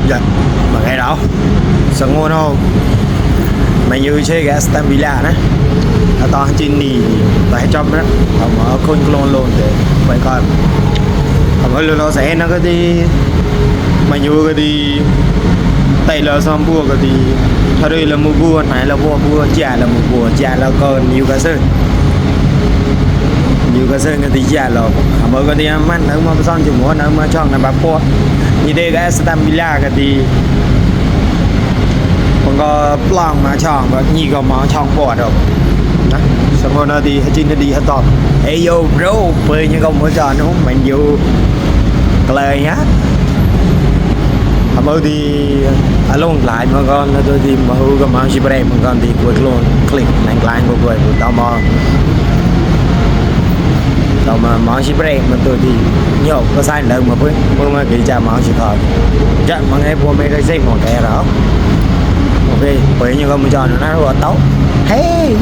Yog, mas nqe rau, xam ngua no, mas yus tseg ka Aston Villa na, tau hab cib nis, tau hab cov na, tau mov khoob kloog lug tes, pais koj, tau mov lug los xam no koj tis, mas yus koj tis, tes los xo npuaj koj tis, thaum rau lawv mus puag hnaiv los puag puag cag los mus puag cag los koj Newcastle. Newcastle koj tis cag los, mas koj tis mas nawb mas pab xoj ntsug muab nawb mas tshoo na pab puab, nyias tej ka Aston Villa koj tis, mas koj plooj mas tshoo, nyias koj mov tshoo puab rau. Xam ngua no tis hab cib nis hab tau, hey yo bro, pab nyuam koj muab tso nub mas yus, dlawg nyab, mas tis, a looj dlais mas koj no tus tis mas hu koj mov sib brem mas koj tis kuv looj click nees dlais kuv kuv kuv tau mov, tau mov sib brem mas tus tis, nyuam koj xaiv ntawd mas pab muaj mas kev cai mov tsis kho, cam mas nqe puab me rau xej mus kev rau. Ok, pab nyuam koj mus tso no na ua tau, hey.